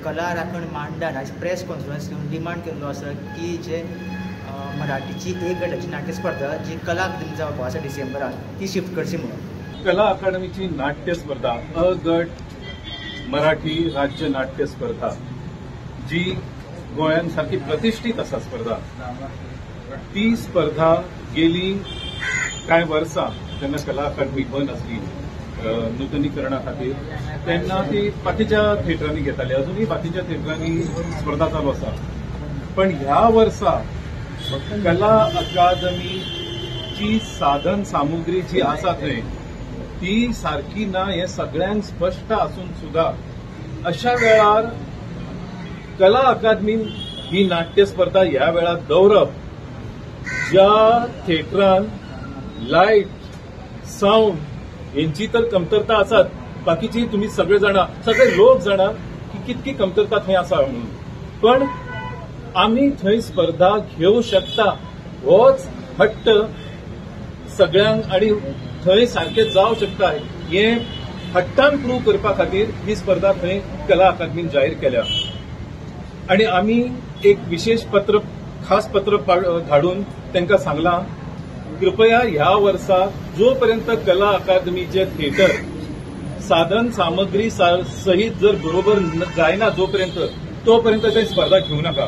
कला राखण मांडान आयज प्रेस कॉन्फरन्स घेवन डिमांड केल्लो आसा की जे मराठीची एक गटाची नाट्य स्पर्धा जी कला अकादमी जावपा आसा डिसेंबरान ती शिफ्ट करची म्हणून. कला अकादमीची नाट्य स्पर्धा अ गट मराठी राज्य नाट्य स्पर्धा जी गोंयांत सारकी प्रतिष्ठित आसा स्पर्धा, ती स्पर्धा गेली कांय वर्सां जेन्ना कला अकादमी बंद आसली नुतनीकरणा खातीर तेन्ना ती बाकीच्या थिएटरांनी घेताली. अजुनूय बाकीच्या थिएटरांनी स्पर्धा चालू आसा. पण ह्या वर्सा कला अकादमीची साधन सामुग्री जी आसा थंय ती सारकी ना हें सगळ्यांक स्पश्ट आसून सुद्धा अशा वेळार कला अकादमीन ही नाट्य स्पर्धा ह्या वेळार दवरप, ज्या थिएटरान लायट साऊंड हेंची तर कमतरता आसात, बाकीची तुम्ही सगळे जाणा, सगळे लोक जाणा की कितकी कमतरता थंय आसा म्हणून. पण आमी थंय स्पर्धा घेवं शकता होच हट्ट सगळ्यांक आनी थंय सारकें जावं शकता हें हट्टान प्रूव करपा खातीर ही स्पर्धा थंय कला अकादमीन जाहीर केल्या. आनी आमी एक विशेष पत्र, खास पत्र धाडून तांकां सांगलां, कृपया ह्या वर्सा जो पर्यंत कला अकादमीचे थिएटर साधन सामग्री सहित जर बरोबर जायना जोपर्यंत तोपर्यंत ते स्पर्धा घेवं नाका.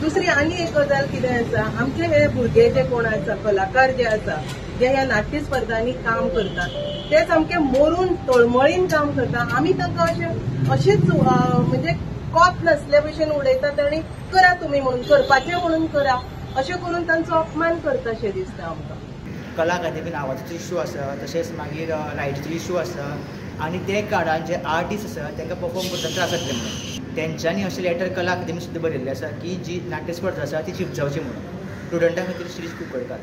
दुसरी आनी एक गजाल कितें आसा, आमचे हे भुरगे जे कोण आसा, कलाकार जे आसा, जे ह्या नाट्य स्पर्धांनी काम करतात ते सामके मोरून तळमळीन काम करता. आमी तांकां अशें अशेंच म्हणजे कोत नासल्या भशेन उडयतात आनी करा तुमी म्हणून, करपाचें म्हणून करा अशें करून तांचो अपमान करता अशें दिसता आमकां. कला अकादमीन आवाजाचो इशू आसा, तशेंच मागीर लायटीचो इशू आसा आनी ते काळान जे आर्टिस्ट आसा तांकां परफॉर्म करतना त्रास जातले म्हणून तेंच्यांनी अशें लेटर कला अकादमी सुद्दां बरयल्लें आसा की जी नाट्य स्पर्धा आसा ती शिफ्ट जावची म्हणून. स्टुडंटा खातीर शिरीष कुंकळकार.